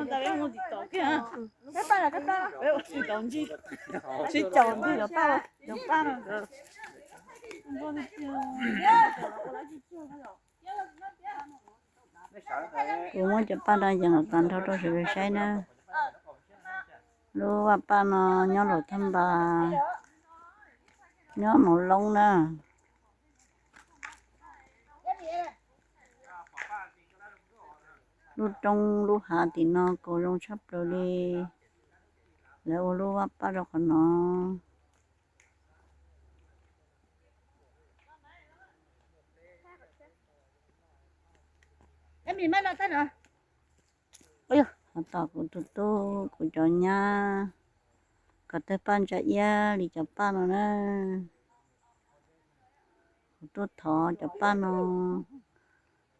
Kuv muab cov paj no yees los tag nrho rau sawv daws saib na. Lub vaj paj no nyob Luam Thaj Npas, nyob Moos Loob na. Lub roob lub hav tim no kaus zoo tshaj plaws li. Lawv ua lub vaj paj rau qhov no. Ho tom kuv tus tub kuv cov nyab kom tawg paj ntsa iab li cov paj no na. Kuv tuaj thov cov paj no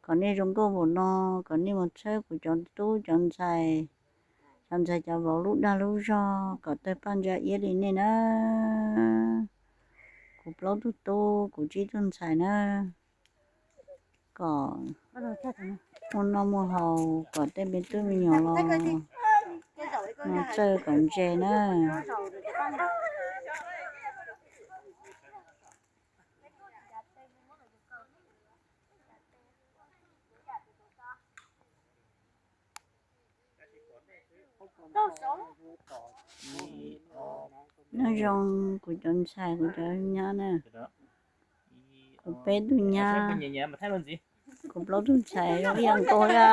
kom nej zoo nkauj npaum no, kom nej mus txhawb kuv cov tub cov ntxhais, cov ntxhais cov vauv lub dag lub zog kom tawg paj ntsa iab li nej na. Kuv plaub tug tub kuv tsib tug ntxhais na, kom muaj noj muaj haus, kom tej me tub me nyuam los no txawj kom ntse na. Nyob zoo kuv cov ntxhais kuv cov nyab na, kuv peb tug nyab, kuv plaub tug ntxhais zoo ib yam nkaus li.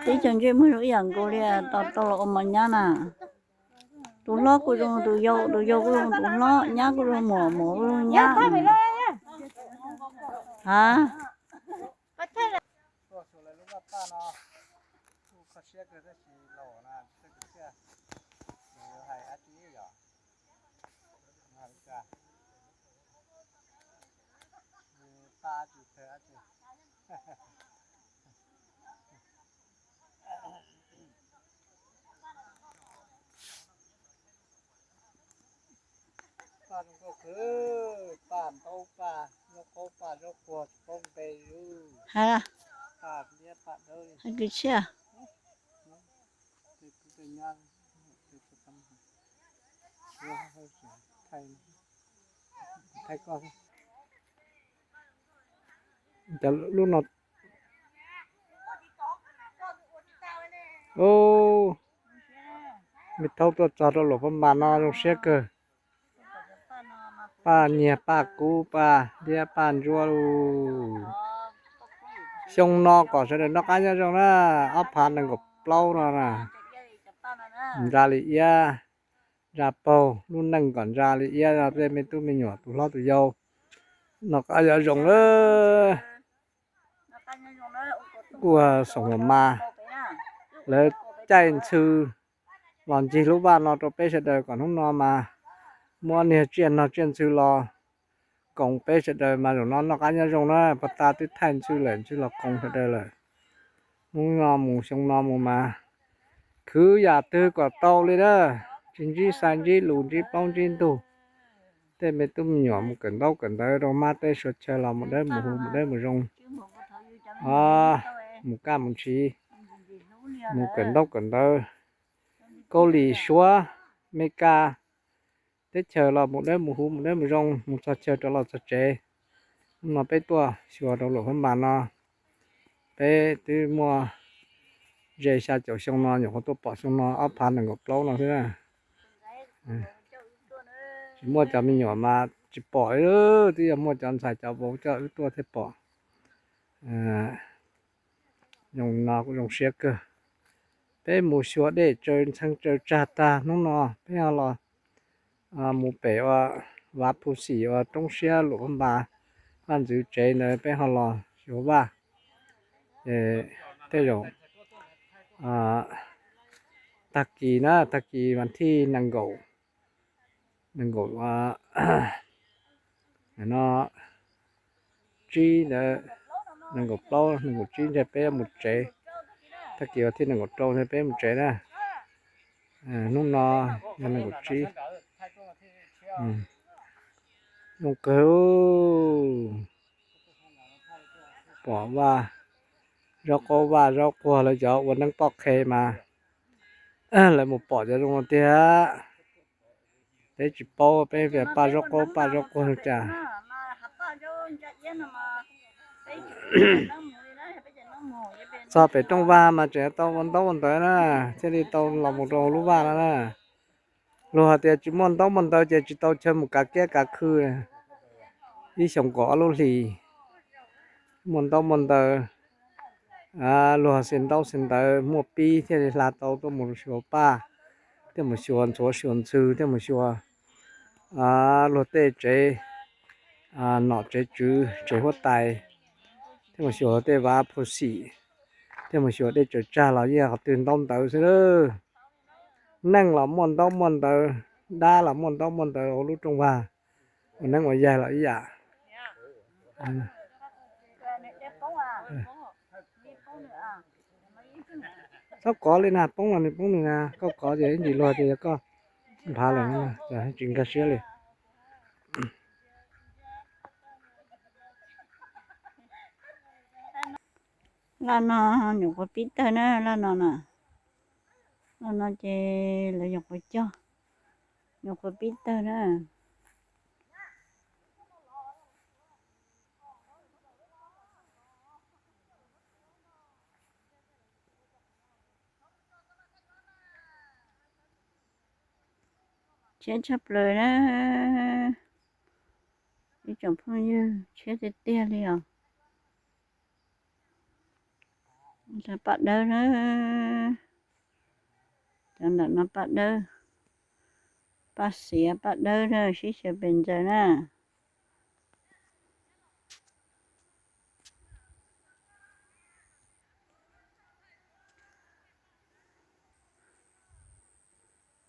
Teb chaws ntsej muag zoo ib yam nkaus li, tau tau los ua mos nyab na. Tus hlob kuj zoo tus yau, tus yau kuj zoo tus hlob, nyab kuj zoo muam, muam kuj zoo nyab. Ha. Paj zoo nkauj kawg, paj ntaub paj zaub qaub paj zaub quag tsis paub npe li. Ha, paj liab paj dawb li. Hais kwv txhiaj. Cov lub no, me thaub tuaj txog rau Luam Phab Npas no zoo siab kawg. Paj nyiag paj kub paj liab paj ntsuab lug. Xyoo no kom sawv daws noj qab nyob zoo na, ob phav nees nkaum plaub no na, ntsa li iab ntsa paug, lub neej kom ntsa li iab no, tej me tub me nyuam tus hlob tus yau noj qab nyob zoo na. Kuj xoom huam mas lawv caij ntxhw los ncig lub vaj no rau peb sawv daws kom hnub no mas muab niag tsiaj nog tsiaj ntxhw los koom peb sawv daws mas zaum no noj qab nyob zoo na, pog tas twb thaij ntxhw lawm, ntxhw los koom sawv daws lawm. Hnub no mus xyoo no mus mas khwv yam twg kom tau li na, tsis ntsib xai ntsib lus ntsib plaub ntsib ntug. Tej me tub me nyuam mus kawm ntaub kawm ntawv rau mab teb suav chaw los mus dawb mus huv mus dawb mus zoo, mus kaj mus ntshis, mus kawm ntaub kawm ntawv Kaub Lim Suav, Mes Kas teb chaws los mus dawb mus huv mus dawb mus zoo, mus txog chaw rov los txog tsev. Hnub no peb tuaj xyuas rau Luam Phab Npas no, peb twb muaj ze xya caum xyoo no nyuam qhuav tuaj pom xyoo no ob phav nees nkaum plaub no xwb na. Tsis muaj cov me nyuam mas tsis pom li, twb yog muaj cov ntxhais cov vauv coj wb tuaj thiaj pom. Zoo no kuj zoo siab kawg. Peb mus xyuas dej tsaws ntxhee tsaws tsag tag hnub no peb ho los mus pem ua Vav Phu Xim ua roob siab Luam Phab Npas, vaj ntxwv tsev ntawd peb ho los xyuas vaj. Tej zaum tag kis na, tag kis vas thij nees nkaum, nees nkaum no tsib ntawd, nees nkaum plaub nees nkaum tsib ntshe peb mus tsev. Tag kis vas thij nees nkaum rau ntshe peb mus tsev na. Hnub no yog nees nkaum tsib. Zoo kawg, pom vaj Zaub qaub vaj zaub quag lawv cov ua neeb poj qhe mas lawv mus pom cov zoo tiag. Peb tsis paub, peb tias paj zaub qaub paj zaub quag cas. Txog pem rooj vag mas tseem tau ua ntaub ua ntawv na, thiaj li tau los mus rau hauv lub vaj no na. Luag hais tias tsis muaj ntaub muaj ntawv ces tsis tau chaw mus kav kiab kav khw. Ib xyoos kaum ob lub hlis, muaj ntaub muaj ntawv, luag xi ntaub xi ntawv muaj pib thiaj li hla tau tuaj mus xyuas paj, thiaj mus xyuas ntxhuav xyuas ntxhw, thiaj mus xyuas luag tej tsev nom tsev tswv tsev huab tais, thiaj mus xyuas luag tej vav phua xim, thiaj mus xyuas dej tsaws tsag los yeej qhov twg ntaub ntawv xwb lawm. Neej los muaj ntaub muaj ntawv, dab los muaj ntaub muaj ntawv ua lub rooj vag, ua neeb ua yaig los ib yam. Txhob kov li na, poob los nws poob nws na, koj kov ces ib ntsis luag ces yog koj nphav lawm, tsis nkag siab li. Laj no nyuam qhuav pib tawg na, laj no na. Laj no ces lawv nyuam qhuav cog, nyuam qhuav pib tawg na. Tshiab tshaj plaws na, ib tsoom phooj ywg, tshiab tiag tiag li os. Paj dawb na, cov ntawm no paj dawb, paj xiav paj dawb na, sib xyaw pes ntxaws na.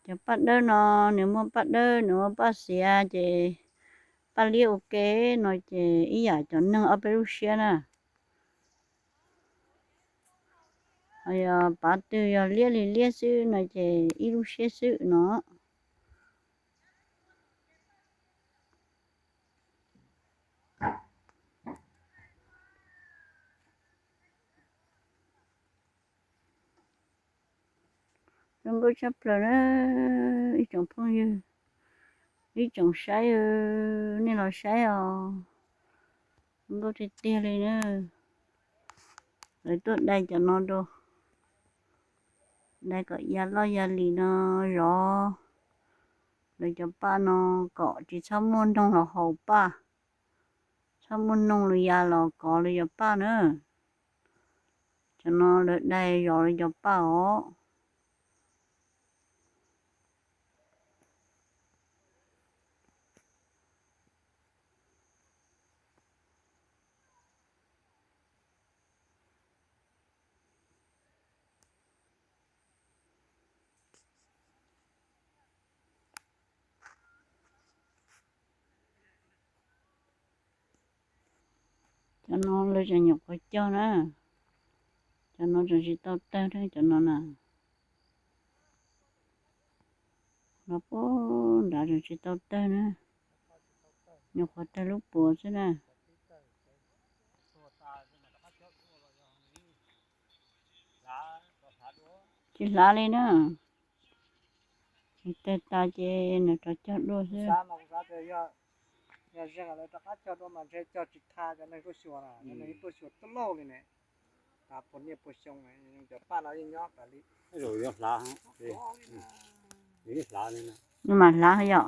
Cov paj dawb no, nws muaj paj dawb, nws muaj paj xiav ces paj liab ua ke no ces ib yam cov neeg ob peb lub siab na. Ho yog pav twg yog liab li liab xwb no ces ib lub siab xwb no. Zoo nkauj tshaj plaws na, ib tsoom phooj ywg, ib tsoom saib, nej los saib os. Zoo nkauj tiag tiag li na. Lawv tuaj dai cov no rau, dai kom ya loj ya lim no zov lawv cov paj no kom tsis txhob muaj noog los haus paj, txhob muaj noog los ya los kov lawv cov paj na. Cov no lawv dai zov lawv cov paj os. Cov no lawv tseem nyuam qhuav cog na, cov no tseem tsis tau tawg na, cov no na. No puag nrad tseem tsis tau tawg na, nyuam qhuav tawg lub puav xwb na. Tsis hlav li na. Tsis tawg tas ces nws rov cog dua xwb. Yog zeeg lawv rov qab cog dua mas ntshe cog tsis tha cov neeg tuaj xyuas na, cov neeg tuaj xyuas tuaj lauj li ne. Puas niaj puas xyoo cov paj no yeej nyob tas li. Nws mam hlav yom.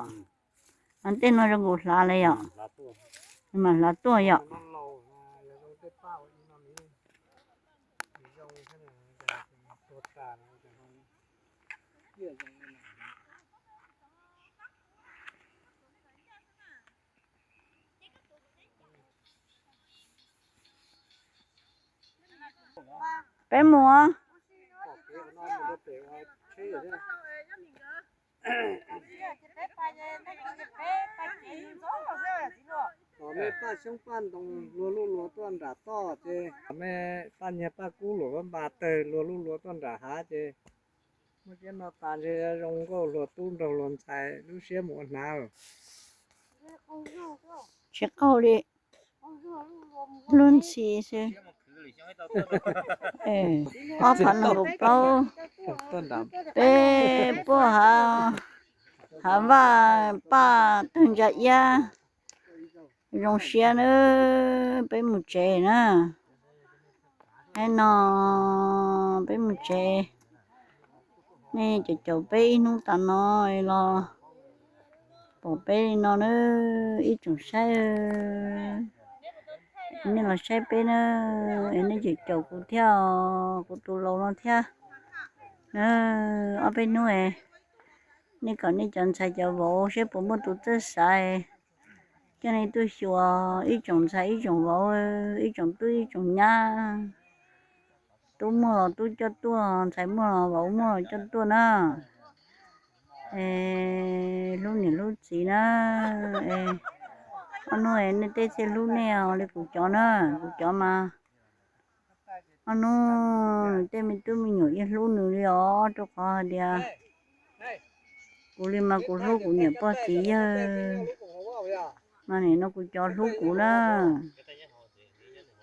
Tej no zoo nkaus hlav li yom. Nws mam hlav tuaj yom. Peb mus. Kom me paj xyoob paj ntoo luag luj luag tuaj nram toj ces, kom me paj nyiag paj kub luam paj npas tawg luag luj luag tuaj nram hav ces, muaj teb no tas ntshe zoo nkauj hluas tub nraug hluas ntxhais lub siab mus ua hnav lawm. Tsis qaug li, luag ntxhi xwb. Ob phav nees nkaum plaub, peb puag hav, hav vaj paj tawg ntsa iab, zoo siab na, peb mus tsev na. Hnub no peb mus tsev, nej caum caum peb ib hnub tas no los pom peb li no na, ib tsoom saib, nej los saib peb na, es nej caum caum kuv thiab, kuv tus laus no thiab. Ob peb hnub es nej kom nej cov ntxhais cov vauv saib puas muaj tus txawj xav, coj nej tuaj xyuas, ib tsoom ntxhais ib tsoom vauv, ib tsoom tub ib tsoom nyab, tub muaj los tub coj tuaj, ntxhais muaj los vauv muaj los coj tuaj na. Es hlub niam hlub txiv na. Es ob hnub es nej tej thiaj hlub nej li kuv cov na, kuv cov mas ob hnub nws tej me tub me nyuam yeej hlub nws li os, rau qhov hais tias kuv li mas kuv hlub kuv niam pog txiv yawg, mas nim no kuv cov hlub kuv na.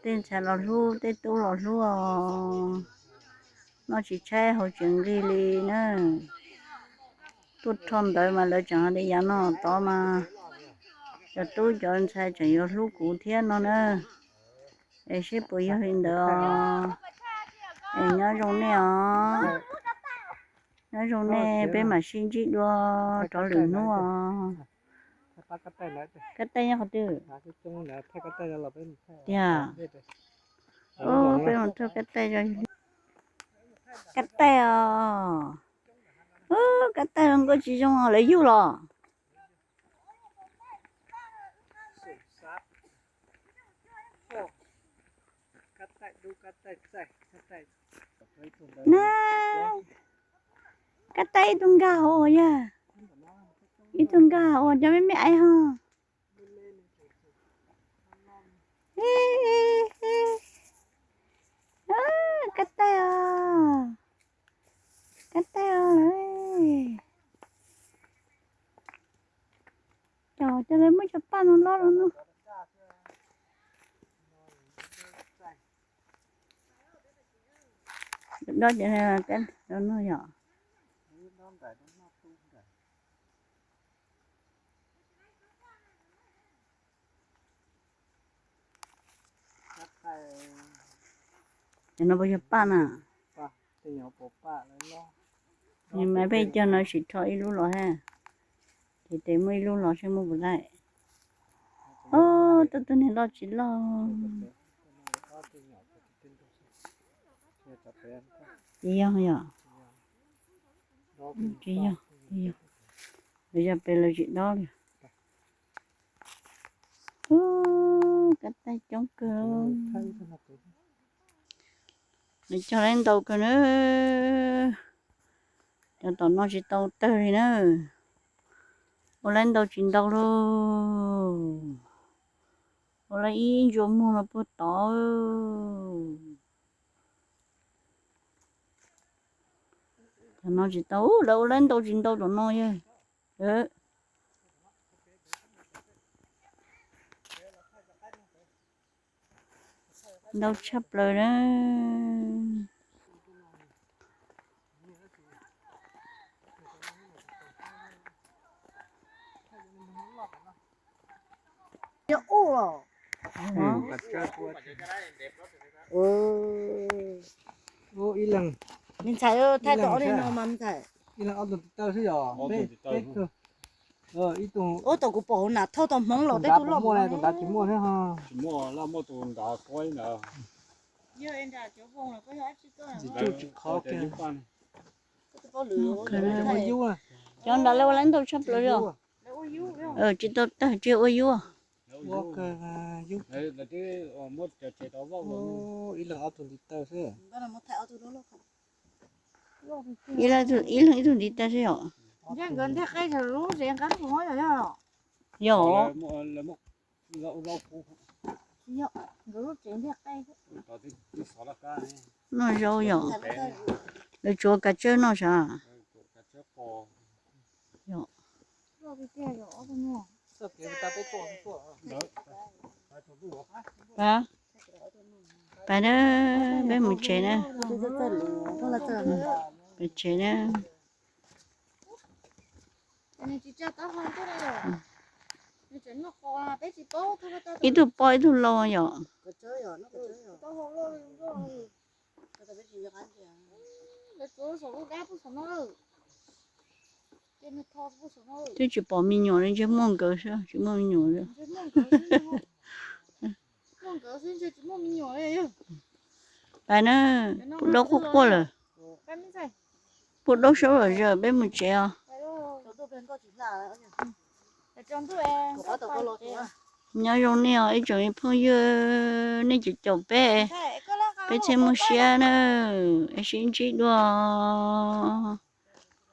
Tej ntxhais los hlub, tej tub los hlub os. Noj tsis tshaib haus tsis nqig li na. Tuaj rho ntawd mas lawv tseem hais tias yav no tod mas cov tub cov ntxhais tseem yuav hlub kuv thiab no na. Es seb puas yog li ntawd os. Es nyob zoo nej os. Nyob zoo nej, peb mam sib ntsib dua rov lwm hnub os. Kab taij nyob qhov twg? Tiag. Peb mus thauj kab taij os. Kab taij os. Kab taij zoo nkauj tsis zoo lawv yug los. Na, kab taij ib tug nkag hauv yog, ib tug nkag hauv cov me me aiv ho. Kab taij os, kab taij os. Cov, cov lawv muab cov paj no lob rau no. Dob cov no yom. Cov no puas yog paj na? Nws mas peb cog no sim rho ib lub los ha. Ces tes muaj ib lub los seb muaj puas laij. Ob, tau tus niag loj tsis loj. Tsis yog yom? Tsis yog, tsis yog. Lawv yog pes lawv tsis dob li. Ub, kab taij coob kawg. Nws cog laib ntau kawg na. Cov tom no tsis tau tawg li na. Ua laib ntau tsis ntau lauj. Ua laib ib ntsuas muag no puag tod. Cov no tsis tau, lawv ua laib ntau tsis ntau tom no yog. Ntau tshaj plaws na. Me ntxhais, thaij tau ob leeg no mas me ntxhais. Ib leeg ob tug tiv taw xwb yog. Ub, tau kuv pom hauv nas thauj tau hmoov los peb tug loj muaj, tus nrad tsis muaj thiab ho. Tsis muaj, loj muaj tus nrad kuab ib ntawd. Tsis khov kiag. Cov nrad lawv ua laib ntau tshaj plaws li os. Tsis tau tawg, tsis ua yub. Ib leeg ob tug ntiv taw xwb. Ib leeg ib tug ntiv taw xwb yom. Yog. Noj zaub yom. Lawv tsuav kav tsawb noj sav. Yom. Pais na, peb mus tsev na. Pais tsev na. Ib tug poj ib tug lau yom. Twb tsis pom me nyuam li, ntshe muaj nkawd xwb, tsis muaj me nyuam li. Pais na, pub daub quaj quaj lawm. Pub daub saub lom zem, peb mus tsev os. Nyob zoo nej os ib tsoom me phooj ywg, nej caum caum peb, peb thiaj muaj siab na. Es sib ntsib dua.